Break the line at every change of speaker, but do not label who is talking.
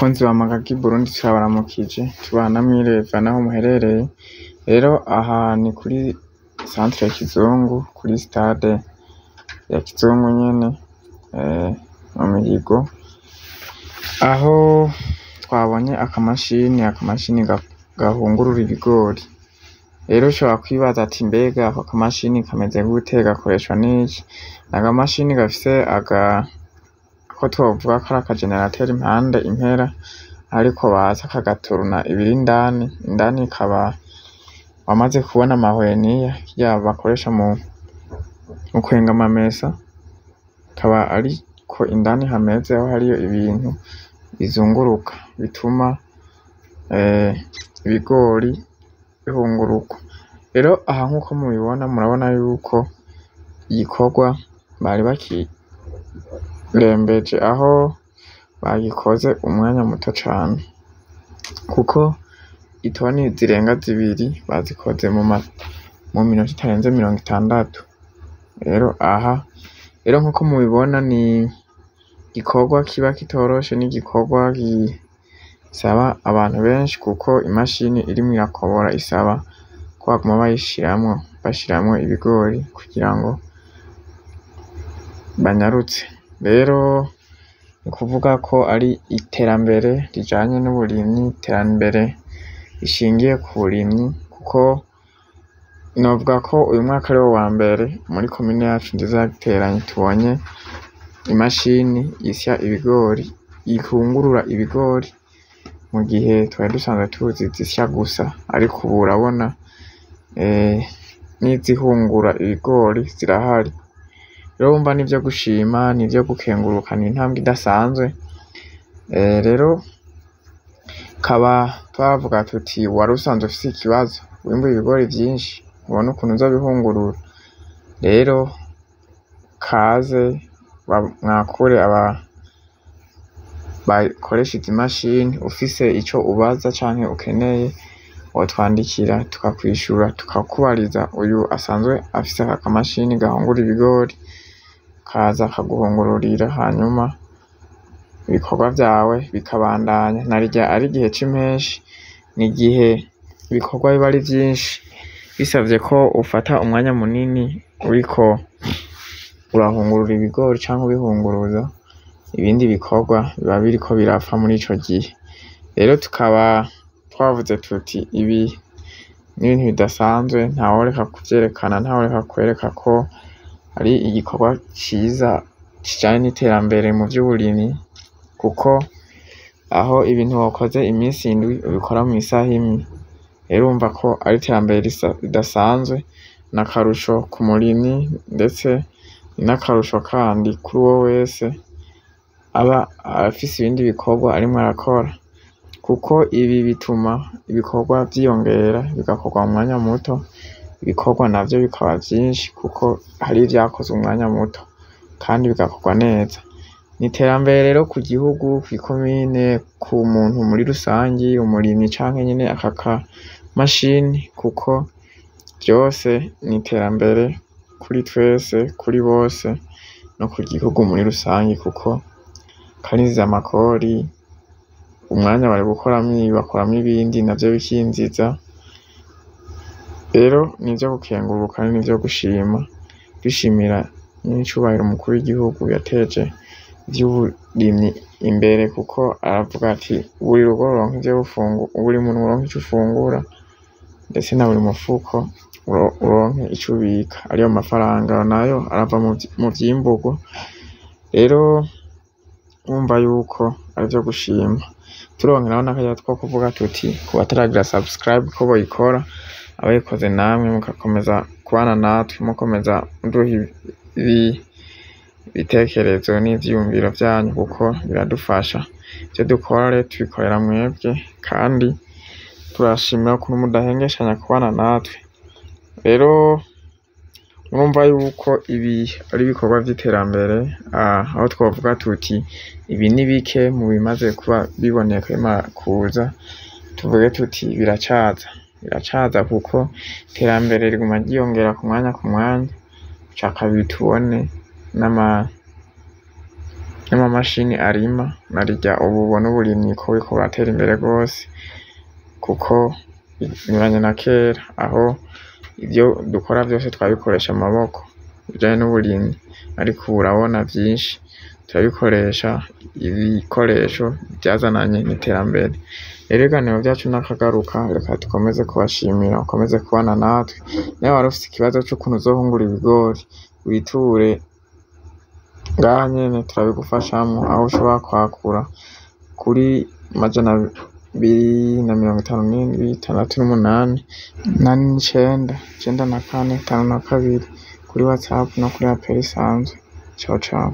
Bakunzi ba Magagi Burundi, turabaramukije, tubana mwireva naho muherereye. Rero aha ni kuri centre Kizungu, kuri stade ya Kizungu nyene, mu Mihigo, aho twabonye akamashini gahungurura ibigori. Rero ushobora kwibaza ati: "Mbega ako kamashini kameze gute? Gakoreshwa n'iki?" Ni akamashini gafise ako twovuga ko ari akagenerateur impande impera, ariko batsa kagaturuna ibiri indani. Indani ikaba wamaze kubona amahweniya kirya bakoresha mu kwenga amamesa, akaba ariko indani hameze, aho hariyo ibintu bizunguruka bituma ibigori bihungururwa. Rero aha, nkuko mubibona, murabona yuko igikorwa bari bakirembeje, aho bagikoze umwanya muto cane, kuko itoni zirenga 2 bazikoze mu minota itarenze 60. Rero aha rero, nkuko mubibona, ni igikorwa kiba kitoroshe, n'igikorwa gisaba abantu benshi, kuko imashini irimwo irakobora isaba ko baguma bayishiramwo, bashiramwo ibigori kugira ngo banyarutse. Rero ni ukuvuga ko ari iterambere rijanye n'uburimyi, iterambere rishingiye ku burimyi, kuko novuga ko uyu mwaka ariwo wa mbere muri komine yacu nziza ya Giteranyi tubonye imashini isya ibigori, ihungurura ibigori, mu gihe twari dusanzwe tuzi izisya gusa, ariko ubu urabona n'izihungura ibigori zirahari. Rero wumva nivyo gushima, nivyo gukenguruka, ni intambwe idasanzwe. Rero kaba twavuga tuti: wari usanzwe ufise ikibazo, wimbuye ibigori vyinshi, ubone ukuntu uzobihungurura, rero kaze mwakure aba bakoresha izi mashini. Ufise ico ubaza canke ukeneye, wotwandikira tukakwishura, tukakubariza uyu asanzwe afise aka kamashini gahungura ibigori, kaza akaguhungururira, hanyuma ibikorwa vyawe bikabandanya. Narirya ari igihe c'impeshi, ni igihe ibikorwa biba ari vyinshi, bisavye ko ufata umwanya munini uriko urahungurura ibigori canke ubihunguruza, ibindi bikorwa biba biriko birapfa muri ico gihe. Rero tukaba twavuze tuti: ibi n'ibintu bidasanzwe, ntaworeka kuvyerekana, ntaworeka kwereka ko ari igikorwa ciza kijanye n'iterambere mu vy'uburimyi, kuko aho ibintu wakoze iminsi 7 ubikora mw'isaha imwe. Rero urumva ko ari iterambere ridasanzwe, n'akarusho ku murimyi, ndetse n'akarusho kandi kuri uwo wese aba afise ibindi bikorwa arimwo arakora, kuko ibi bituma ibikorwa vyiyongera, bigakorwa mu mwanya muto, ibikorwa navyo bikaba vyinshi, kuko hari ivyakozwe umwanya muto kandi bigakorwa neza. Ni iterambere rero ku gihugu, kw'ikomine, ku muntu muri rusangi, umurimyi canke nyene aka kamashini, kuko vyose ni iterambere kuri twese, kuri bose, no ku gihugu muri rusangi, kuko karinjiza amakori. Umwanya bari gukoramwo ibi bakoramwo ibindi, navyo bikinjiza. Rero nivyo gukenguruka, nivyo gushima, dushimira n'icubahiro umukuru w'igihugu yateje ivy'uburimyi imbere, kuko aravuga ati: "Buri rugo ruronke ivyo rufungura, buri muntu uronke ico ufungura, ndetse na buri mufuko uronke ico ubika." Ariyo mafaranga nayo arava mu vyimburwa. Rero urumva yuko arivyo gushima. Turonkeraho n'akaryo two kuvuga tuti: ku bataragira subscribe ko boyikora, abayikoze namwe mugakomeza kubana natwe, mukomeza muduha ibitekerezo n'ivyiyumviro vyanyu, kuko biradufasha. Ivyo dukora rero tubikorera mwebwe, kandi turashimira ukuntu mudahengeshanya kubana natwe. Rero murumva yuko ibi ari ibikorwa vy'iterambere, aho twovuga tuti ibi ni bike mu bimaze kuba biboneka bimara kuza. Tuvuge tuti biracaza, biracaza, kuko iterambere riguma ryiyongera ku mwanya ku mwanya. Ica kabiri, tubone n'ama n'amamashini arima, narirya ubu ubona uburimyi ko buriko buratera imbere rwose, kuko binyuranye na kera aho ivyo dukora vyose twabikoresha amaboko ibijanye n'uburimyi, ariko ubu urabona vyinshi turabikoresha ibikoresho vyazananye n'iterambere. Rero ibiganiro vyacu nakagaruka, reka dukomeze kubashimira, mukomeze kubana natwe. Nawe wari ufise ikibazo c'ukuntu uzohungura ibigori, witure ngaha nyene turabigufashamwo, aho ushobora kwakura kuri 257 68 9 94 52 kuri WhatsApp no kuri apel isanzwe. Ciao ciao.